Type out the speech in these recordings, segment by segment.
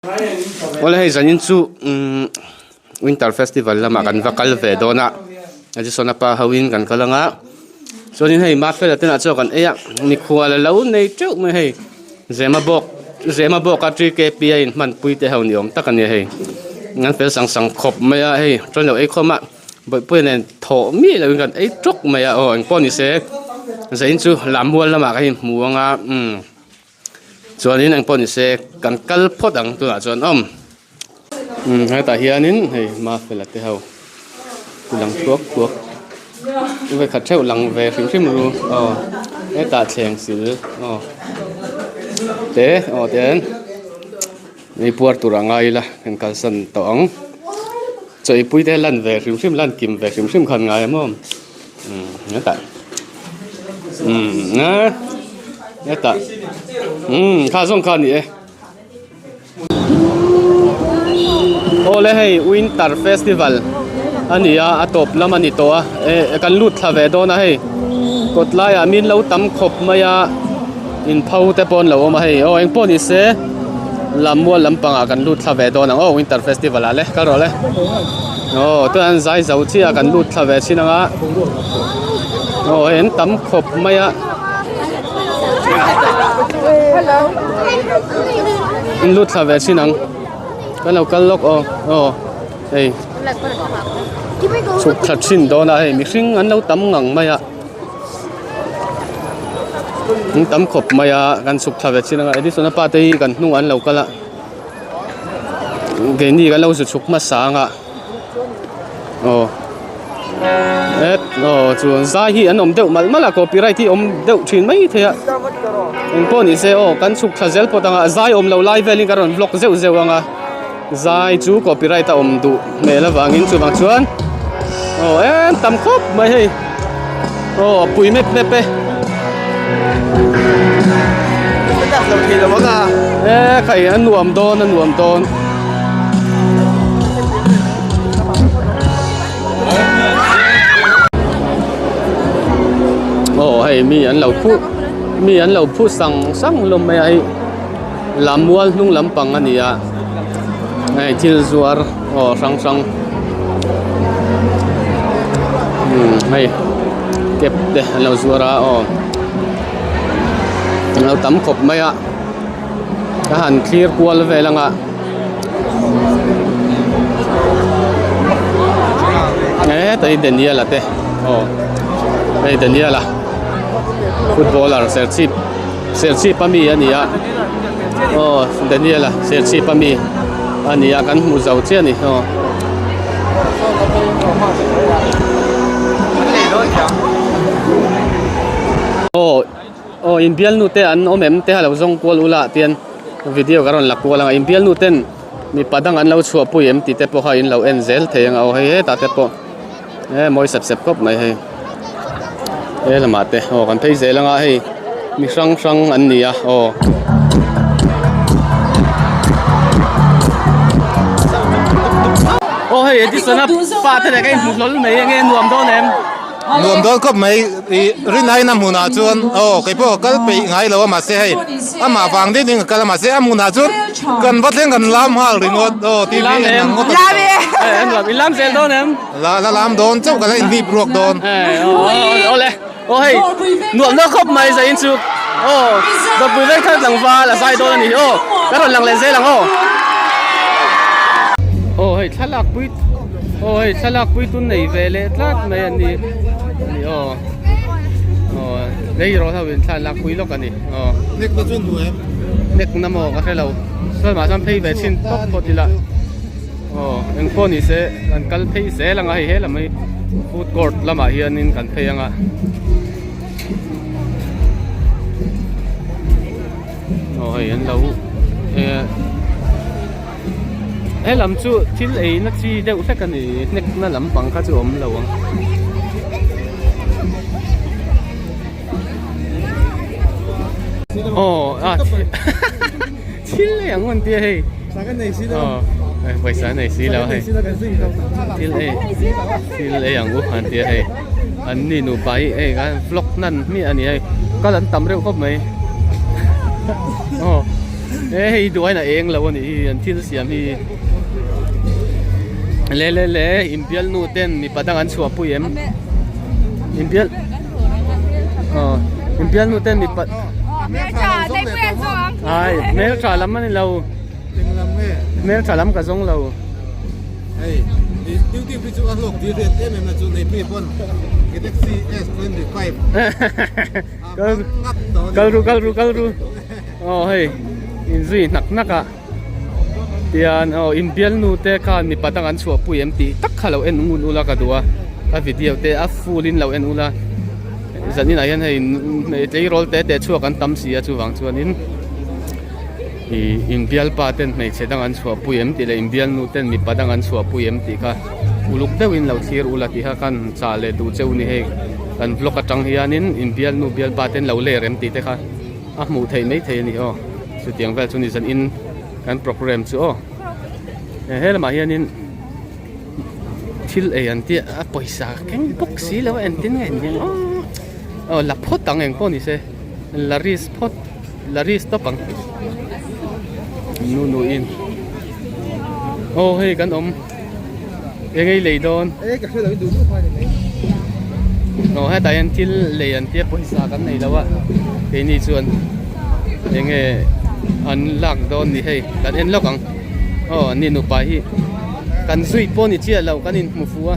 Awle hei zanin chu umm winter festival lamah kan va kal ve dawn a Edison-a pa ho in kan kal anga chuanin hei Mafela te lah chu kan ei a mikhual a lo nei teuh mai hei Zemabawk Zemabawk a TKP a in hmanpui te ho ni awm tak a ni hei an fel sang sang khawp mai a hei chuan lo ei khawm a Bawihpuia nen thawh miah loh in kan ei tawk mai a aw engpawh ni se zanin chu Lammual lamah kan inhmu anga umm. Chuanin engpawh ni se kan kal phawt ang tunah chuan awm umm hetah hianin hei mafela te ho lang thuak thuak vawikhat theuh lang ve hrim hrim ru aw hetah thleng sil aw te aw ten ei puar tur a ngai ila kan kalsan tawh ang chawipui te lan ve hrim hrim lan kim ve hrim hrim khan ngai a maw. Hetah umm a hetah umm kha zawng kha a ni e awle hei winter festival a ni a a tawp lam a ni tawh a eh kan lut thla ve dawn a hei kawt laiah min lo tam khawp mai a inpho te pawh an lo awm a hei aw engpawh ni se lammual lampangah kan lut thla ve dawn ang aw winter festival ah le kal rawh le. Aw tunah an zai zo chiah a kan lut thla ve thin ang a aw hei an tam khawp mai a an lut thla ve thin ang kan lo kal lawk aw aw hei chhuk thla thin dawn a hei mihring an lo tam ngang mai a an tam khawp mai a kan chhuk thla ve thin ang a Edison a pa te hi kan hnungah an lo kal a. Keini kan lo zu chhuk hmasa ang a aw het aw chuan zai hi an awm deuh malh malh a copyright hi awm deuh thin mai thei a engpawh ni se aw kan chhuk thla zel pawt ang a zai awm loh lai velin ka rawn vlog zeuh zeuh ang a zai chu copyright a awm duh hmel avangin chuvang chuan aw em tam khawp mai hei aw a pui mep mep e. E khai a nuam dawn a nuam dawn. Aw hei mi an lo phu mi an lo phu sang sang hlawm mai a hei lammual hnung lampang a ni a hei thil zuar aw hrang hrang umm hei cap te an lo zuar a aw an lo tam khawp mai a a han thlir kual vel ang a hetah hi Daniel-a te aw hei Daniel-a footballer serchhip Serchhip ami a ni a aw Daniel-a Serchhip ami a ni a kan hmu zo chiah a ni aw. Aw aw inbialnu te an awm em te a lo zawng kual ula tian video ka rawn la kual ang a inbialnu ten mipa dang an lo chhuahpui em tih te pawh kha in lo en zel thei ang a aw hei hetah te pawh. E mawi sep sep khawp mai hei he lamah te aw kan phei zel anga hei mi hrang hrang an ni a aw. Aw hei Edison a pa te leh ka inhmu hlawl mai enge nuam dawn em? Nuam dawn khawp mai ih rinai na hmunah chuan aw keipawh ka kal peih ngai lo a mahse hei amah vang deuh deuhin ka kal a mahse a hmunah chuan kan va thleng kan lam nghal ringawt aw TV en ang ngawt a ni tawh. I lam zel dawn em? La la lam dawn chauh ka la inhnip ruak dawn. Awle aw hei nuam dawn khawp mai zain chu aw dawpui vek thar tlangval a zai dawn a ni aw ka rawn lang leh zel ang aw. Aw hei thlalak pui aw hei thlalak pui tun nei ve leh tlat mai an ni ani aw aw lei rawh ho in thlalak pui lawk a ni aw. Nek na chuan duh em? Nek na maw ka hre lo chuan mah chuan phei ve chhin tawp phawt ila. Aw eng pawh ni se kan kal phei zel ang a hei helam hi food court lamah hianin kan phei ang a. Aw hei an lo eh helam chu thil ei na chi deuh hlek a ni hnek na lampang kha chu awm lo ang. Aw a Thil ei ang an tia hei. Aw pawisa nei si lo hei. Thil ei thil ei ang u an tia hei. An ni nupa hi hei kan vlog hnan hmiah a ni hei. Kal an tam reuh khawp mai. Aw. E hei duh aiin a eng lo a nih hi an thil siam hi le le le inbialnu ten mipa dang an chhuahpui em inbial aw inbialnu ten mipa ai hmeltha lam a ni lo hmeltha lam ka zawng lo. Hei YouTube hi chu a hlawk dil riat em em na chu nei pui pawn Galaxy S25 kal ru kal ru kal ru aw hei inzui hnak hnak a tian aw inbialnu te khan mipa dang an chhuah pui em tih tak kha lo en ngun ula ka duh a ka video te a full in lo en ula zanin ah hian hei tleirawl te te chhuak an tam si a chuvang chuanin. Ih inbialpa ten hmeichhe dang an chhuahpui em tih leh inbialnu ten mipa dang an chhuahpui em tih kha uluk deuhin lo thlir ula tih kha khan chah leh duh cheu ni hei kan vlog atang hianin inbialnu bialpa ten lo ler em tih te kha a hmuh theih mai thei a ni aw chutiang vel chu ni zan in kan programme chu aw he lamah hianin thil ei an tia a pawisa keng bawk si lo a engtin nge ni ang aw la phawt ang engpawh ni se la risk phawt. La ri stop ang nu nu in aw hei kan awm eng ei lei dawn aw hetah hian thil lei an tia pawisa kan nei lo a keini chuan eng nge an lak dawn ni hei kan en lawk ang aw an ni nupa hi kan zui pawh ni chiah lo kan inhmu fuh a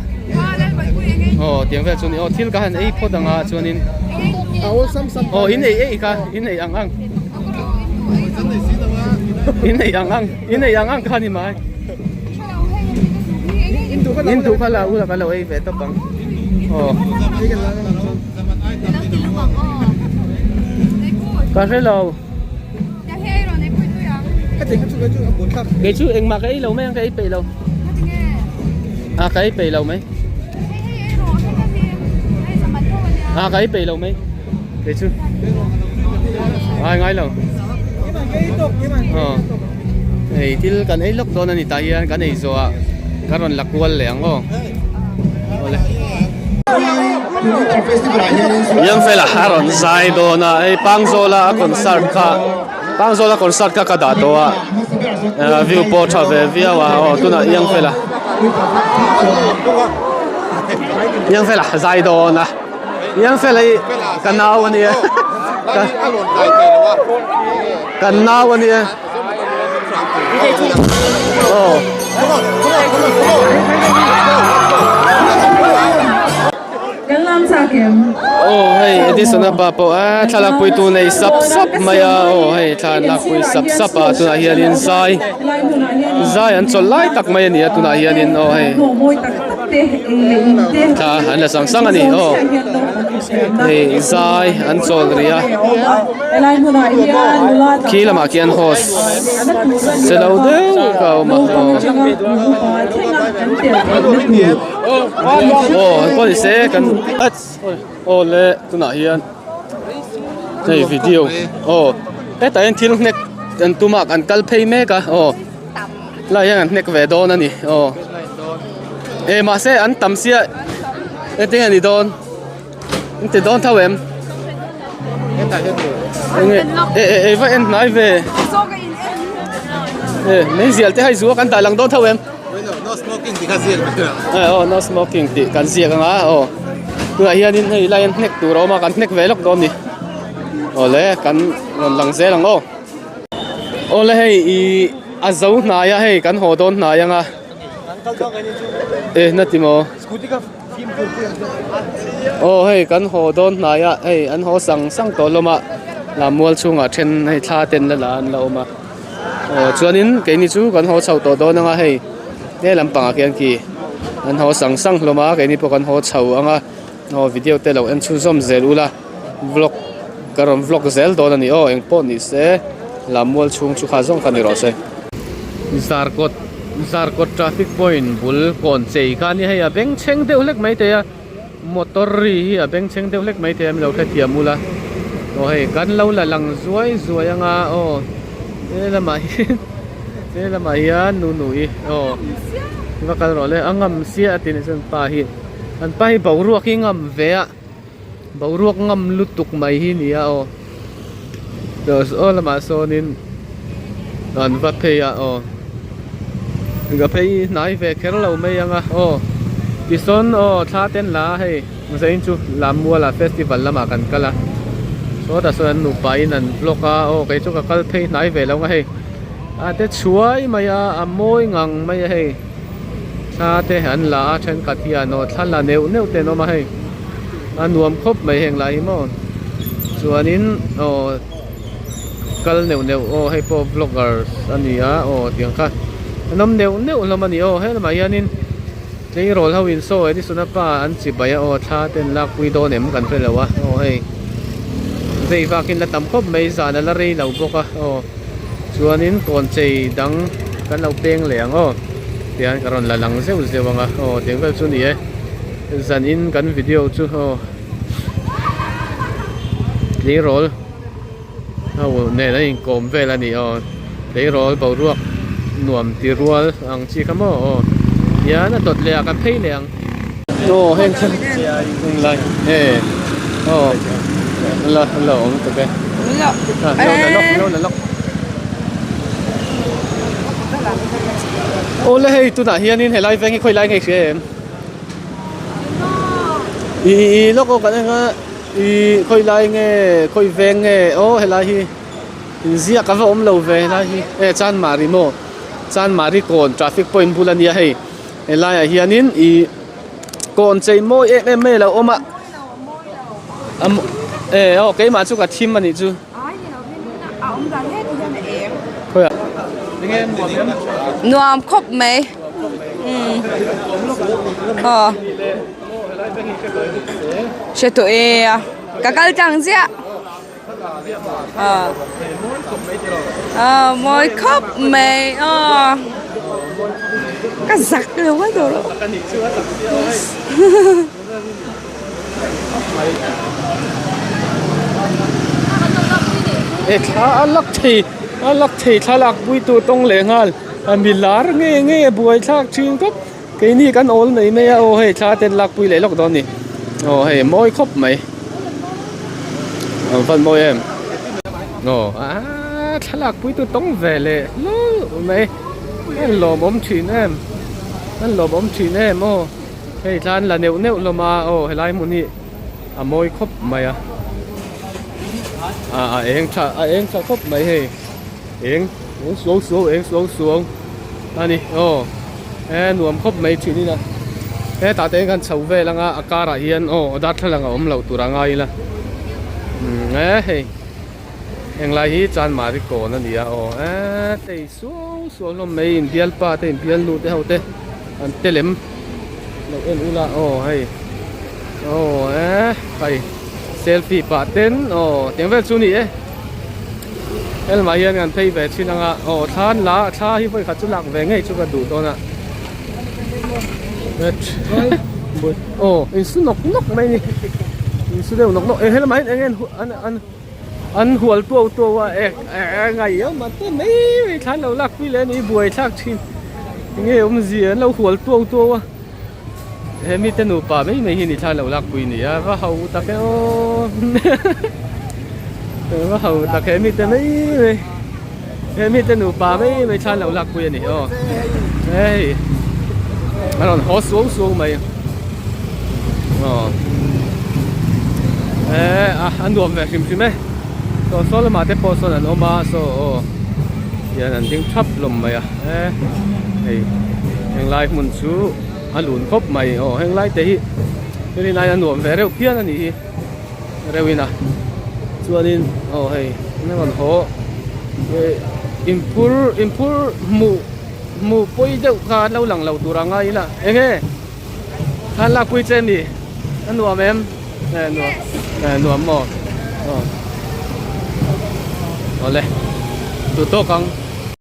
aw tiang vel chu ni aw thil ka han ei phawt ang a chuanin aw in ei ei kha in ei ang ang in ei ang ang in ei ang ang kha ni mai in duh kha la ula ka lo ei ve tawp ang aw ka hre lo Kei chu engmah ka ei lo mai ang ka ei peih lo. A ka ei peih lo mai. A ka ei peih lo mai. Kei chu. Ai ngai lo. Aw. Hei thil kan ei lawk dawn a ni tah hian kan ei zawh ah ka rawn la kual leh ang aw. Awle. Liangfela a rawn zai dawn a hei Pangzawla a concert kha Pangzawla concert kha ka dah tawh a eh view pawh tha ve viau a aw tunah Liangfela Liangfela a zai dawn a Liangfela hi ka nau a nia ka nau a nia aw. Aw hei Edison a pa pawh a thlalak pui tu nei sap sap mai a aw hei thla an lak pui sap sap a tunah hianin zai zai an chawlh lai tak mai a ni a tunah hianin aw hei thla an la sang sang a ni aw hei zai an chawl rih a khi lamah khian host che lo deuh ka awm a aw. Aw an pawh ni se kan aw le tunah hian hei video aw hetah hian thil hnek an tum a an kal phei mek a aw lai hian an hnek ve dawn a ni aw e mahse an tam sia engtin nge ni dawn an ti dawn tho em enge e e va en hnai ve e meizial te hei zuah kan dah lang dawn tho em. No smoking tih kha ziak mai lo. Eh aw no smoking tih kan ziak anga aw tunah hianin hei lai hian hnek tur a awm a kan hnek ve lawk dawn ni awle kan rawn lang zel ang aw awle hei ih a zo hnai a hei kan haw dawn hnai anga eh na ti maw aw hei kan haw dawn hnai a hei an haw sang sang tawh hlawm a lammual chhungah then hei thla ten la la an la awm a. Aw chuanin keini chu kan haw chho tawh dawn anga hei he lampangah khian khi an haw sang sang hlawm a keini pawh kan haw chho anga aw video te lo en chhunzawm zel ula vlog ka rawn vlog zel dawn a ni aw engpawh ni se lammual chhung chu kha zawng kha ni rawh se. Zarkawt Zarkawt traffic point bul kawn chei kha a nia hei a bengchheng deuh hlek maithei a. Motor ri hi a bengchheng deuh hlek maithei a milo hrethiam ula aw hei kan lo la lang zuai zuai anga aw he lamah hian he lamah hian nu nu i aw va kal rawh le a ngam siah a ti nih chuan pa hi an pa hi boruak hi ngam ve a boruak ngam lutuk mai hi a ni a aw aw lamah sawnin. An va phei a aw ka phei hnai ve kher lo mai ang a aw tisawn aw thla te an la a hei zain chu Lammuala festival lamah kan kal a sawtah sawn an nupa in an vlog a aw kei chu ka kal phei hnai ve lo ang a hei a te chhuai mai a a mawi ngang mai a hei thla te an la a thenkhat hian aw thla la neuh neuh te an awm a hei a nuam khawp mai heng lai hi maw chuanin aw. Kal neuh neuh aw hei pawh vloggers a ni a aw tiang kha an awm neuh neuh hlawm a ni aw helamah hianin tleirawl ho in saw Edison a pa an chi bai a aw thla te an lak pui dawn em kan hre lo a aw hei vei vakin la tam khawp mai zan a la rei lo bawk a aw chuanin kawn chei dang kan lo peng leh ang aw tihian ka rawn la lang zeuh zeuh ang a aw tiang vel chu a ni e zanin kan video chu aw. Tleirawl ho nen an inkawm vel a ni aw tleirawl boruak nuam ti rual ang chi kha maw aw hian a dawt leh ah kan phei leh ang aw heng chu lai e aw la la awm tak e lo la lawk lo la lawk aw le hei tunah hianin helai veng hi khawi lai nge i hria em. I i lawk aw kan eng a i khawi lai nge khawi veng nge aw helai hi inziak a va awm lo ve helai hi e chanmari maw chanmari kawn traffic point bul a nia hei helai ah hianin i kawn chei mawi em em mai a lo awm a e aw keimah chu ka thim a nih chu. Nuam khawp mai aw hre tawh e a ka kal tlang chiah aw aw mawi khawp mai aw ka zak lo a tawh loh. E thla a lak thei a lak thei thlalak pui tur tawng leh nghal a mi lar nge nge a buai thlak thin khawp keini kan awl mai mai a aw hei thla te an lak pui leh lawk dawn a ni aw hei a mawi khawp mai a van mawi em aw aaa thlalak pui tur tawng ve leh hlauh mai a lawmawm thin em a lawmawm thin em aw. Hei tlan la neuh neuh hlawm a aw helai hmun hi a mawi khawp mai a a eng tha a eng tha khawp mai hei eng eng suau suau eng suau suau a ni aw e nuam khawp mai thin in a hetah te hian khan chho vel anga a karah hian aw darthlalang a awm loh tur a ngai ila umm e hei Henglai hi Chanmari kawn a ni a aw eee tei suau suau hlawm mai inbialpa te inbialnu te ho te an te lem lo en ula aw hei aw eee hei selfie pah ten aw tiang vel chu a ni e helmah hian kan phei ve thin anga aw thla an la a thla hi vawi khat chu lak ve ngei chu ka duh dawn a aw insu nawk nawk mai a ni insu deuh nawk nawk e helmah hian eng nge an an. An hual tuau tuau a ek a ngai em a te mai mai thlan lo lak pui leh a ni buai thlak thin enge awmzia an lo hual tuau tuau a he mite nupa mai mai hi ni thlan lo lak pui ni a va ho tak e aw va ho tak he mite mai mai he mite nupa mai mai thlan lo lak pui a ni aw hei a rawn haw suau suau mai. Aw eh a a nuam ve hrim hrim e saw saw lamah te pawh sawn an awm a saw aw hian an ding thap hlawm mai a e hei henglai hmun chu a lun khawp mai aw henglai te hi hei lai a nuam ve reuh phian a nih hi reuh in a chuanin aw hei an rawn haw eh inphur inphur hmuh hmuh pawi deuh kha an lo lang lo tur a ngai ila eng nge. Khan lakpui che mi a nuam em e nuam e nuam maw aw awle duh tawk ang.